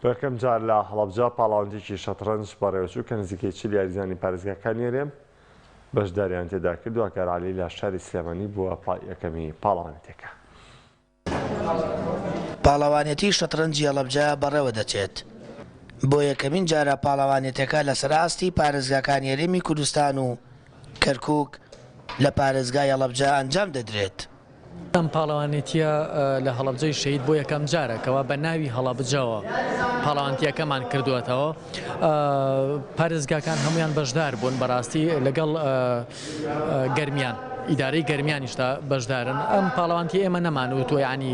بۆ یەکەم جار لە هەڵەبجە پاڵاوانتێکی شەتڕەنج بەڕێوەچوو کە نزیکەی 40 یاریزانی پارێزگاکانی هەرێم بەشداریان تێدا کرد و ئاکار عەلی لە شاری سلێمانی بووە یەکەمی پاڵەوانێتیەکە. پاڵەوانێتی شەتڕەنجی هەڵەبجە بەڕێوەدەچێت. بۆ یەکەمین جارە پاڵەوانێتیەکە لەسەر ئاستی پارێزگاکانی هەرێمی کوردستان و کەرکوک لە پارێزگای هەڵەبجە ئەنجام دەدرێت. ئەم پاڵەوانێتییە لە هەڵەبجەی شەهید بۆ یەکەم جارە کەوا بە ناوی هەڵەبجەوە پاڵەوانتیەکەمان کردووەتەوە. پارێزگاکان هەمویان بەشدار بوون بەڕاستی لەگەڵ گەرمیان ئیدارەی گەرمیانیشتا بەشدارن ئەم پاڵەوانتی ئێمە نەمان وتووە یعنی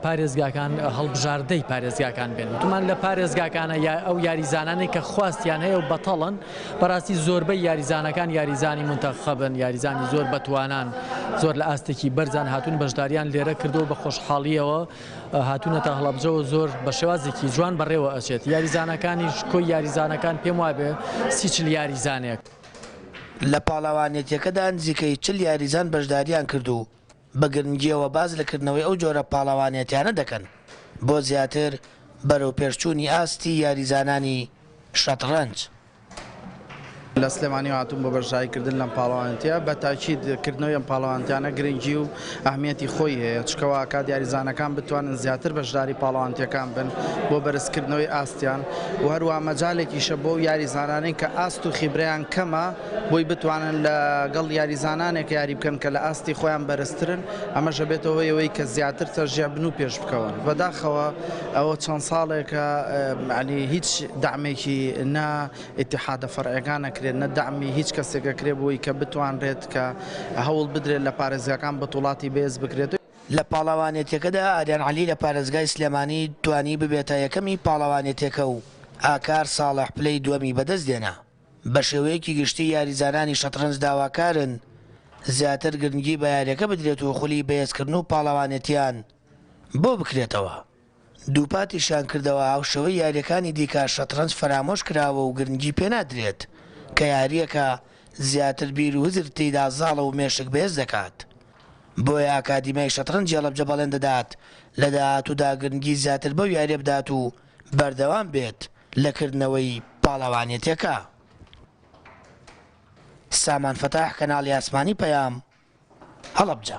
پارێزگاکان هەڵبژاردەی پارێزگاکان بێن وتمان لە پارێزگاکانە یا ئەو یاریزانانەی کە خواستیان هەیە و بەتەڵن بەڕاستی زۆربەی یاریزانەکان یاریزانی مونتەخەبن، یاریزانی زۆر بەتوانان، زۆر لە ئاستێکی بەرزان هاتوون بەشداریان لێرە کردووە بە خۆشحاڵیەوە هاتوونەتە هەڵەبجەوە زۆر بە شێوازێکی جوان بەڕێوە ئەچێت یاریزانەکانیش کۆی یاریزانەکان پێم وابێ سی چل یاریزانێک. لە پاڵەوانێتیەکەدا نزیکەی 40 یاریزان بەشداریان کرد و بە گرنگیەوە باس لە کردنەوەی ئەو جۆرە پاڵەوانێتیانە دەکەن بۆ زیاتر بەرەوپێشچوونی ئاستی یاریزانانی شەتڕەنج. لە سلێمانیەوە هاتووم بۆ بەشداری کردن لەم پاڵەوانێتیە، بە تاکید کردنەوەی ئەم پاڵەوانێتیانە گرنگی و ئەهمیەتی خۆی هەیە، چونکە وا ئەکات یاریزانەکان بتوانن زیاتر بەشداری پاڵەوانێتیەکان بن بۆ بەرزکردنەوەی ئاستیان و هەروەها مەجالێکیشە بۆ ئەو یاریزانانەی کە ئاست و خیبرەیان کەمە بۆی بتوانن لەگەڵ یاریزانانێک یاری بکەن کە لە ئاستی خۆیان بەرزترن، ئەمەش ئەبێتە هۆی ئەوەی کە زیاتر تەشجیع بن و پێشبکەون. بەداخەوە ئەوە چەند ساڵێکە یانی هیچ دەعمێکی نە ئیتیحادە فەرعیەکان ئەکرێت نە دەعمی هیچ کەسێک ئەکرێت بۆی کە بتوانرێت کە هەوڵ بدرێت لە پارێزگاکان بتوڵاتی بەهێز بکرێت. لە پاڵەوانێتیەکەدا ئاریان عەلی لە پارێزگای سلێمانی توانی ببێتە یەکەمی پاڵەوانێتیەکە و ئاکار ساڵح پلەی دووەمی بەدەستدێنا. بەشێوەیەکی گشتی یاریزانانی شەتڕەنج داواکارن زیاتر گرنگی بە یاریەکە بدرێت و خولی بەهێزکردن و پاڵەوانێتیان بۆ بکرێتەوە. دووپاتیشیان کردەوە هاوشێوەی یارییەکانی دیکە شەتڕەنج فەرامۆش کراوە و گرنگی پێنادرێت، کە یارییەکە زیاتر بیر و هزر تێیدا زاڵە و مێشک بەهێز دەکات. بۆیە ئاکادیمیای شەتڕەنجی هەڵەبجە بەڵێن دەدات لە داهاتوودا گرنگی زیاتر بەو یارییە بدات و بەردەوام بێت لە کردنەوەی پاڵەوانێتیەکە. سامان فەتاح، کەناڵی ئاسمانی پەیام، هەڵەبجە.